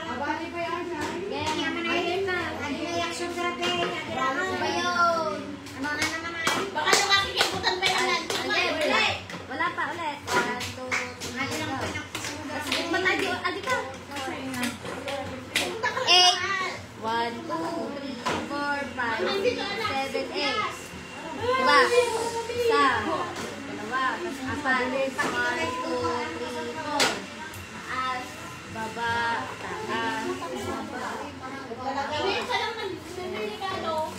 Abali pa yan. Yan, yaman na yun na. Ano na yaksyon grabe. Ano ba yun? Ano na naman ay? Baka yung makikikutan pa yan. Ulit. Wala pa ulit. 1, 2, 3. Ano lang pinakasugat. Sige pa tayo. Adi ka. 8. 1, 2, 3, 4, 5, 6, 7, 8. Diba? Isa. Dalawa. Tapos apat. 1, 2, 3, 4. Taas. Baba. Taas. Baba. Kami sa lang nagsisigado.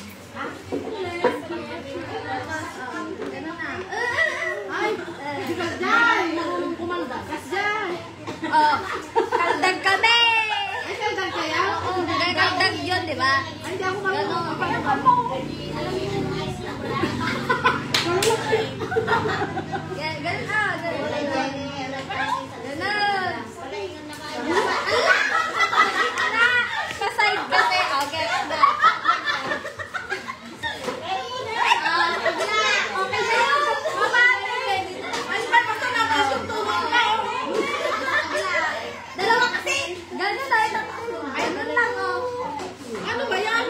di ba? Ay, hindi ako marunong. Ganon. Ganon ka. Ganon. Ka-side kasi. Okay. Okay sa'yo. Ay, ba't basta nataas yung tulong ka? Dalawa kasi. Ganon tayo ng tulong. Ganon lang, oh. Ano ba yan?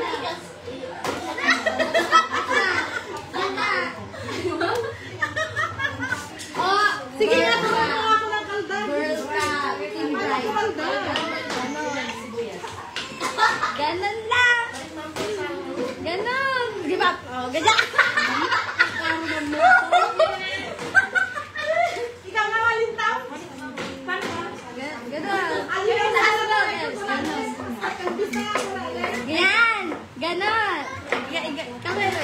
Oh, Sige nga, tulungan mo ako ng kaldan. Girl ka. Team Bright. Ganon lang. Ganon. Di ba? Oh, ganyan. Ikaw nga walintaw. Ganon. Ano yung Ganon. Ganyan. Ganon. Kamera.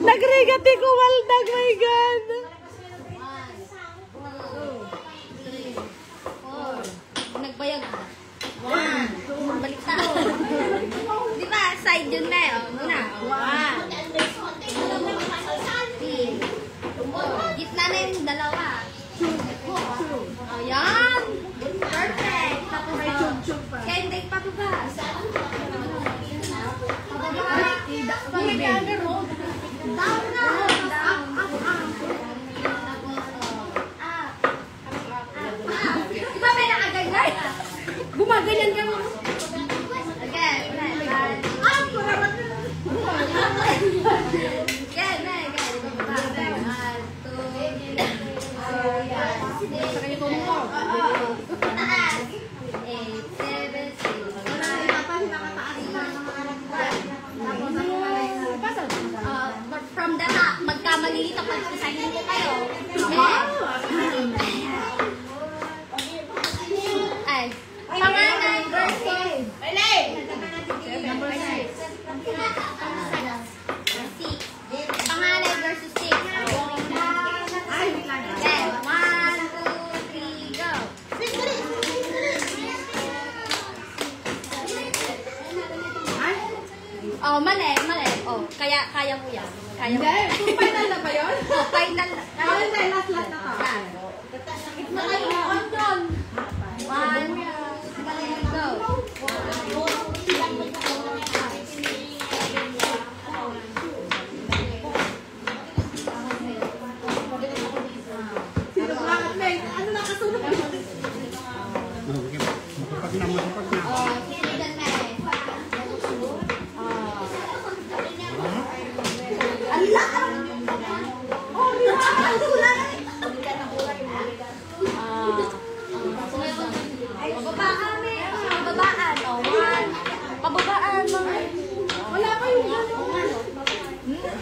Nagrigati ko waldag, my God. 1, 2, 3, 4. Nagbayag na. 1, balik na. Di ba? Side yun na eh. Muna. 1, 2, 3, 4. Gitna na yung dalawa. 2. Ayan. Perfect. Tapos hindi pa ba? Down na. Down. Di ba may nakaganyan? Gumaganyan ka mo. Again. From the top, magkamali ito pag isahin ko kayo. Ay, pangalan versus number 6. Pangalan versus 6. Then, 1, 2, 3, go. Oh, mali. Oh, kaya mo yan. Kaya mo. Hindi, final na ba yun? Oh, final na. Final na, last na to. On yun. 1, 2, 3, go. Sino ba ang may? Ano nakasunod? Kapag na. Oh, sinigan na eh. Allah! Oh, ang kulay! Pababaan eh. Pababaan. Oh, 1. Pababaan. Wala pa yung ano.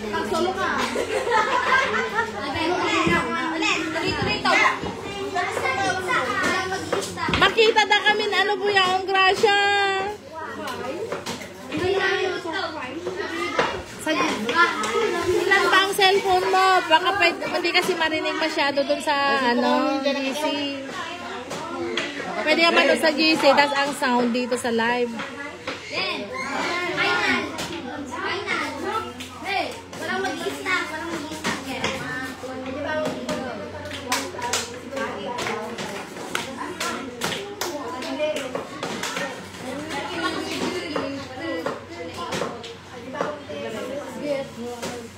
Pag-solo ka. Ulit. Tuloy-tuloy to. Walang mag-isa. Makita na kami na ano po yung grasya. Ilan ba ang cellphone mo? Baka hindi kasi marinig masyado dun sa GC. Pwede naman dun sa GC, tas ang sound dito sa live. Then, final. Hey, walang mag-isa. Okay.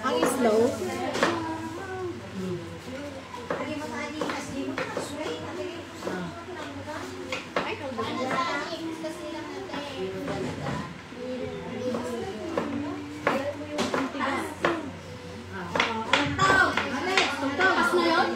Ang slow. Pas na yun?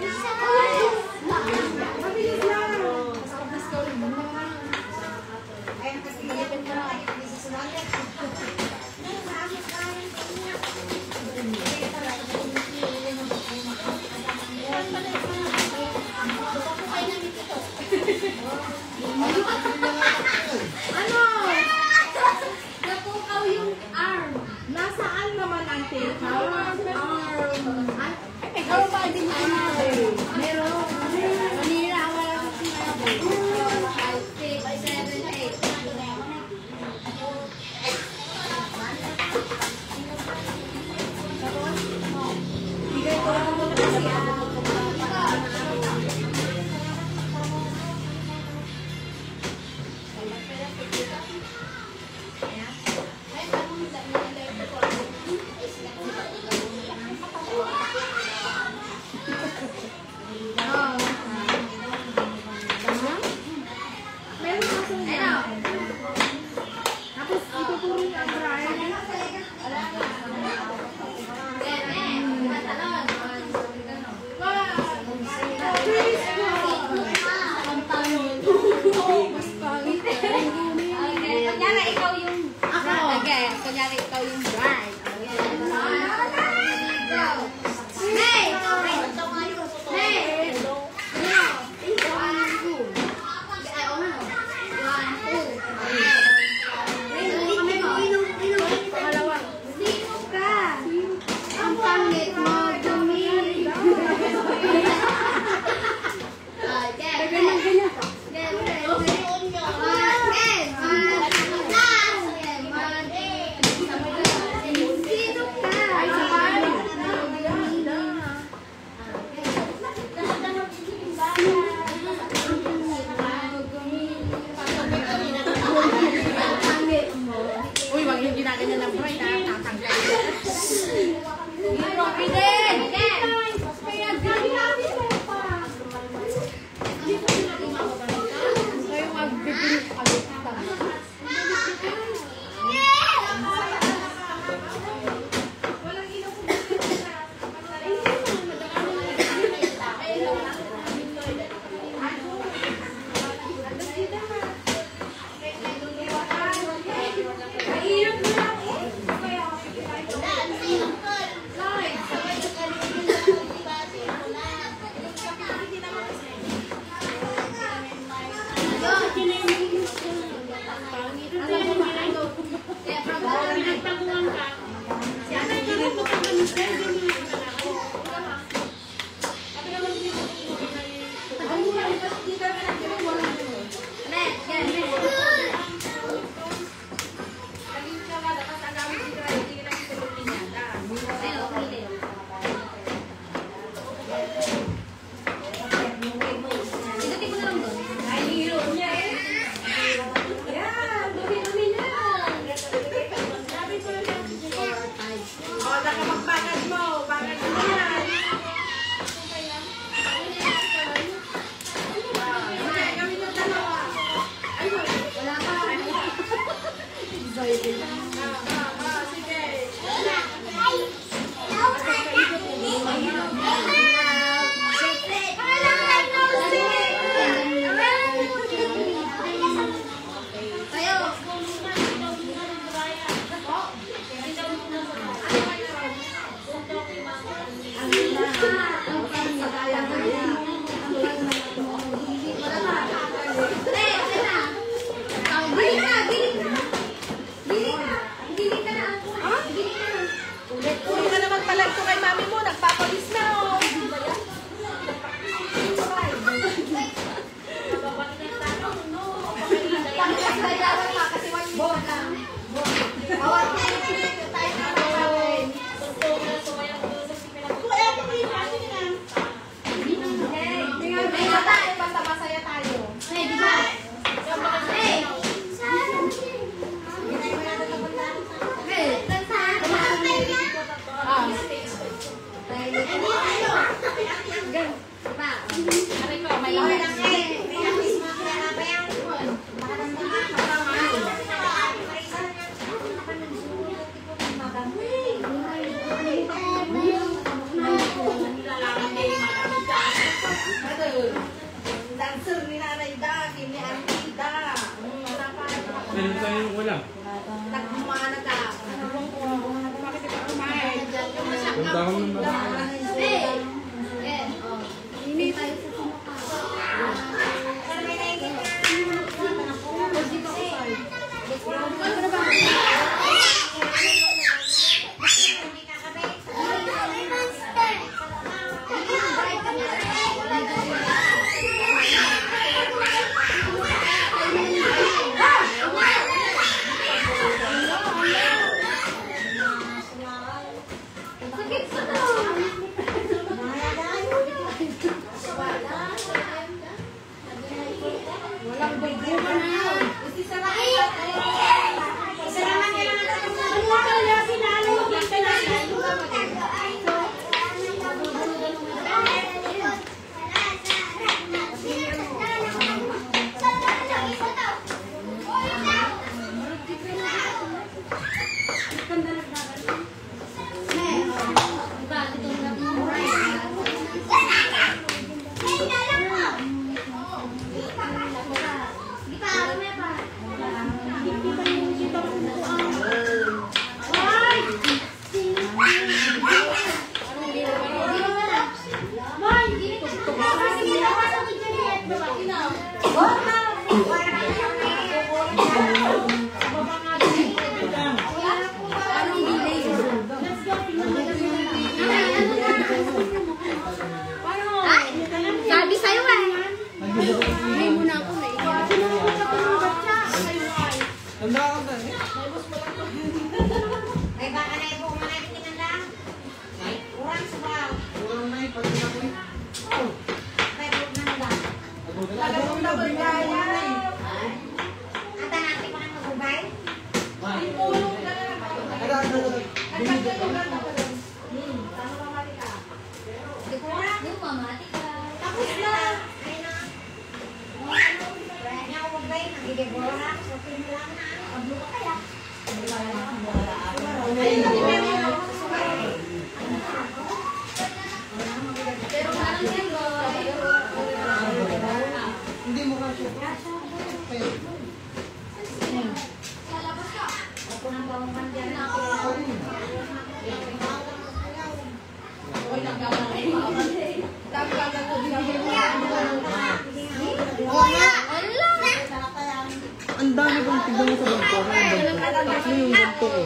Ano? Natukaw yung arm. Nasaan naman ang takeout? Ikaw pa din yung arm. Meron. Manira, wala kang sinabi. Mas pangit. Okay, kunyari ikaw yung... Ako. Okay, kunyari ikaw yung bride. Hey! Hey! Uy, wag yung ginaganyan ng bride, ha? Tatanggal. Meron tayong wala. Punta ako ng Sakit sa to! Sabi sa'yo eh. Hindi mo na ako na Ay, baka na ipo mga tingnan lang. Urang sa baw. Ay, huwag na lang. Ata natin mga magubay? Tapos na. Ay na. Kaya ako magubay, nagigibora. So, pinulang na. Pablo ka kaya? Ang dami kong tignan mo sa bangko. Ano yung bangko ko?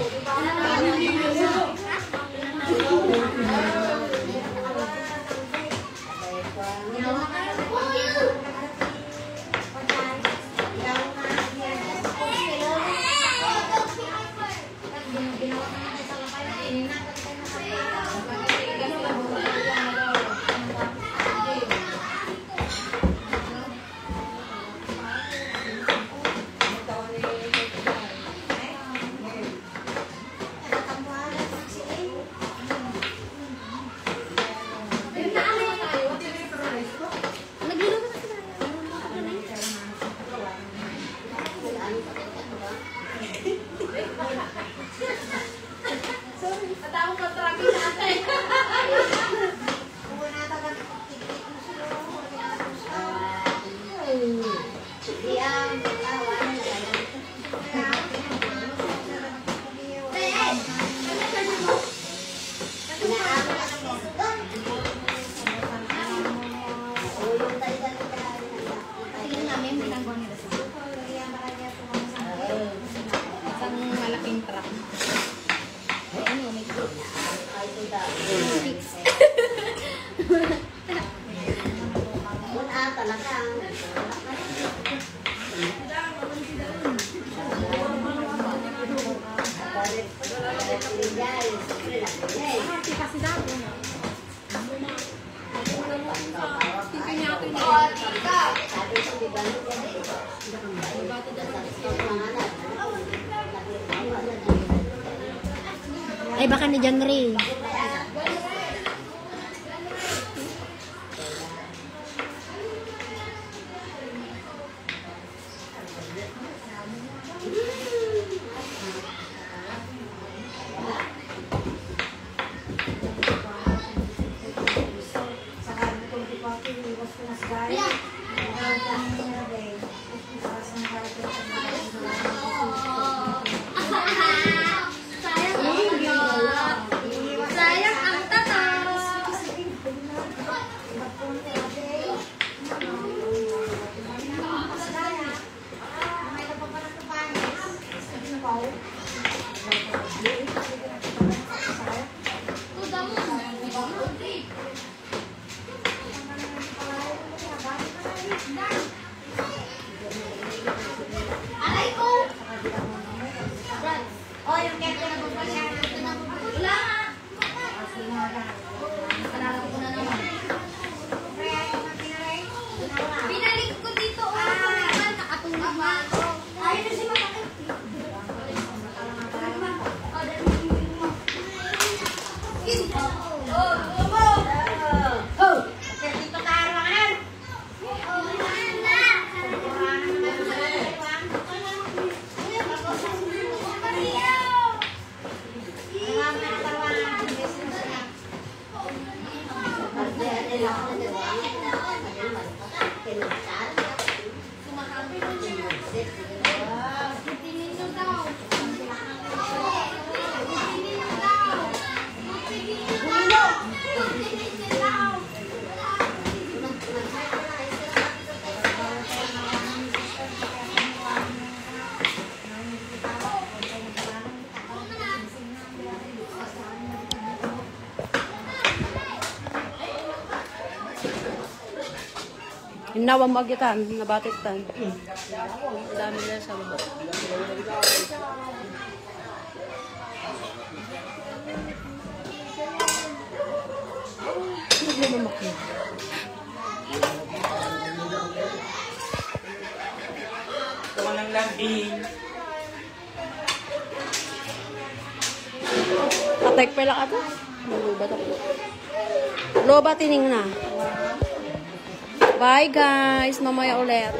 Ay, baka ni John Ray. Inawang magitan, nabatitan. Dami nila sa baba. Hindi naman makita. Walang lambing. Atek pala ka to. Luba to. Loba tining na. Bye guys, mamaya ulit.